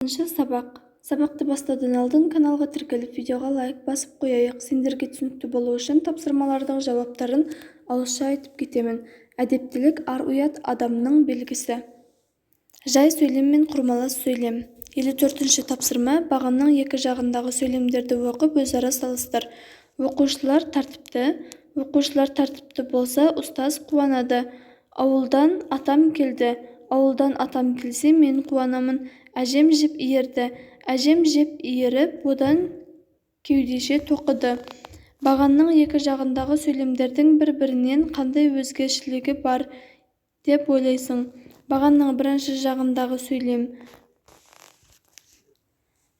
Сабақ. Сабақты бастаудан алдын каналға тіркеліп, видеоға лайк басып қояйық. Сендерге түсінікті болу үшін тапсырмалардың жауаптарын ауызша айтып кетемін. Әдептілік ар-ұят адамның белгісі. Жай сөйлем мен құрмалас сөйлем. 54-тапсырма. Бағанның екі жағындағы сөйлемдерді оқып, өзара салыстыр. Оқушылар тәртіпті. Оқушылар тәртіпті болса, ұстаз қуанады. Ауылдан атам келді. Ауылдан атам келсе, мен қуанамын. Әжем жіп иірді. Әжем жіп иіріп, одан кеудеше тоқыды. Бағанның екі жағындағы сөйлемдердің бір-бірінен қандай өзгешелігі бар деп ойлайсың? Бағанның бірінші жағындағы сөйлем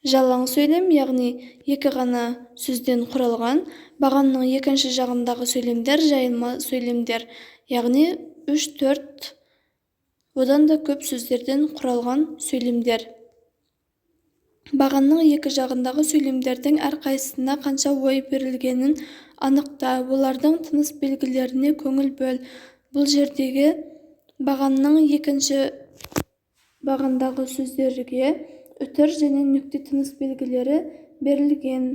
жалаң сөйлем, яғни екі ғана сөзден құралған. Бағанның екінші жағындағы сөйлемдер жайылма сөйлемдер, яғни үш-төрт, одан да көп сөздерден құралған сөйлемдер. Бағанның екі жағындағы сөйлемдердің әрқайсысына қанша ой берілгенін анықта, олардың тыныс белгілеріне көңіл бөл. Бұл жердегі бағанның екінші бағандағы сөздерге үтір және нүкте тыныс белгілері берілген.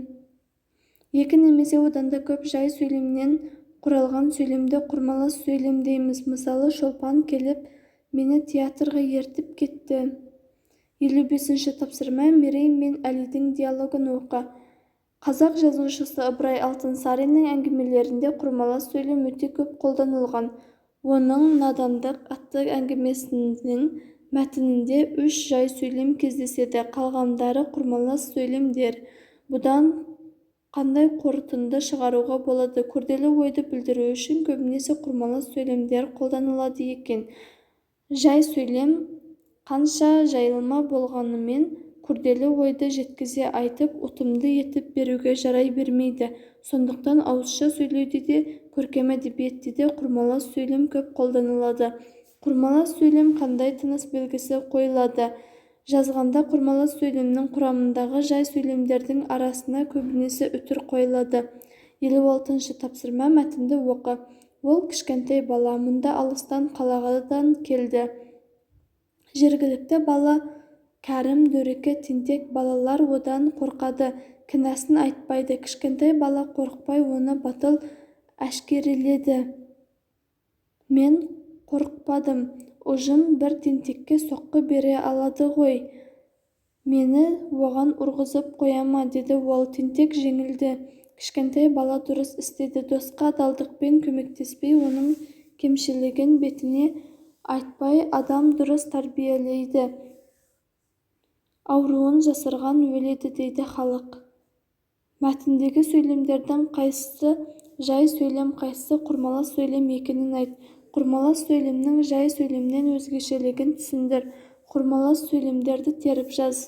Екі немесе одан да көп жай сөйлемнен құралған сөйлемді құрмалас сөйлем дейміз. Мысалы, Шолпан келіп, мені театрға ертіп кетті. 55-тапсырма. Мерей мен Әлидің диалогын оқы. Қазақ жазушысы Ыбырай Алтынсариннің әңгімелерінде құрмалас сөйлем өте көп қолданылған. Оның "Надандық" атты әңгімесінің мәтінінде үш жай сөйлем кездеседі, қалғандары құрмалас сөйлемдер. Бұдан қандай қорытынды шығаруға болады? Күрделі ойды білдіру үшін көбінесе құрмалас сөйлемдер қолданылады екен. Жай сөйлем қанша жайылма болғанымен, күрделі ойды жеткізе айтып, ұтымды етіп беруге жарай бермейді. Сондықтан ауызша сөйлеуде де, көркем әдебиетте де құрмалас сөйлем көп қолданылады. Құрмалас сөйлем қандай тыныс белгісі қойылады? Жазғанда құрмалас сөйлемнің құрамындағы жай сөйлемдердің арасына көбінесе үтір қойылады. 56-тапсырма. Мәтінді оқы. Ол кішкентай бала мұнда алыстан қаладан келді. Жергілікті бала Кәрім дөрекі тентек балалар одан қорқады, кінәсін айтпайды. Кішкентай бала қорықпай, оны батыл әшкереледі. Мен қорықпадым. Ұжым бір тентекке соққы бере алады ғой, мені оған ұрғызып қоя ма, деді ол. Тентек жеңілді. Кішкентай бала дұрыс істеді. Досқа адалдықпен көмектеспей, оның кемшілігін бетіне айтпай адам дұрыс тәрбиеленбейді. Ауруын жасырған өледі дейді халық. Мәтіндегі сөйлемдердің қайсысы жай сөйлем, қайсысы құрмалас сөйлем екенін айт. Құрмалас сөйлемнің жай сөйлемнен өзгешелігін түсіндір. Құрмалас сөйлемдерді теріп жаз.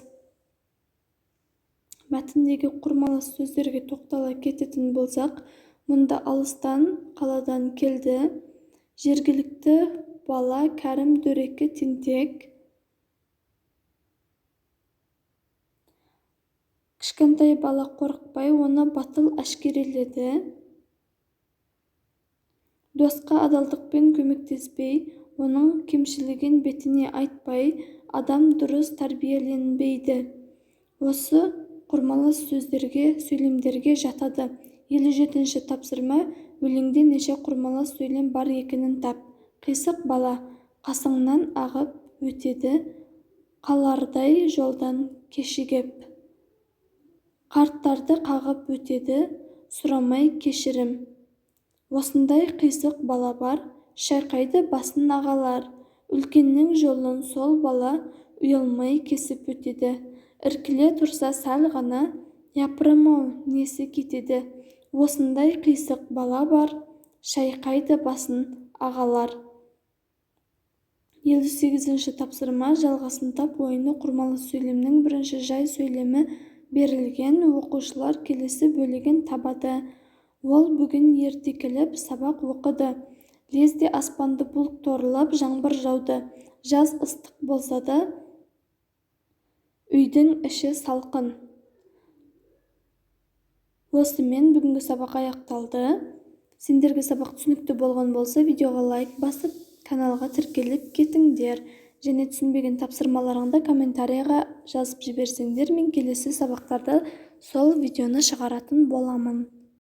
Мәтіндегі құрмалас сөздерге тоқтала кететін болсақ, мұнда алыстан қаладан келді, жергілікті бала Кәрім дөрекі тентек, кішкентай бала қорықпай, оны батыл әшкереледі, досқа адалдықпен көмектеспей, оның кемшілігін бетіне айтпай адам дұрыс тәрбиеленбейді. Осы құрмалас сөздерге, сөйлемдерге жатады. 57-тапсырма. Өлеңде неше құрмалас сөйлем бар екенін тап. Қисық бала қасыңнан ағып өтеді, Қалардай жолдан кешігіп. Қарттарды қағып өтеді, Сұрамай кешірім. Осындай қисық бала бар, Шайқайды басын ағалар. Үлкеннің жолын сол бала Ұялмай кесіп өтеді. Іркіле тұрса сәл ғана, Япырым-ау, несі кетеді? Осындай қисық бала бар, Шайқайды басын ағалар. 58-тапсырма. Жалғасын тап ойыны. Құрмалас сөйлемнің бірінші жай сөйлемі берілген. Оқушылар келесі бөлігін табады. Ол бүгін ерте келіп, сабақ оқыды. Лезде аспанды бұлт торлап, жаңбыр жауды. Жаз ыстық болса да, үйдің іші салқын. Осымен бүгінгі сабақ аяқталды. Сендерге сабақ түсінікті болған болса, видеоға лайк басып, каналға тіркеліп кетіңдер. Және түсінбеген тапсырмаларыңды комментарийға жазып жіберсеңдер, мен келесі сабақтарда сол видеоны шығаратын боламын.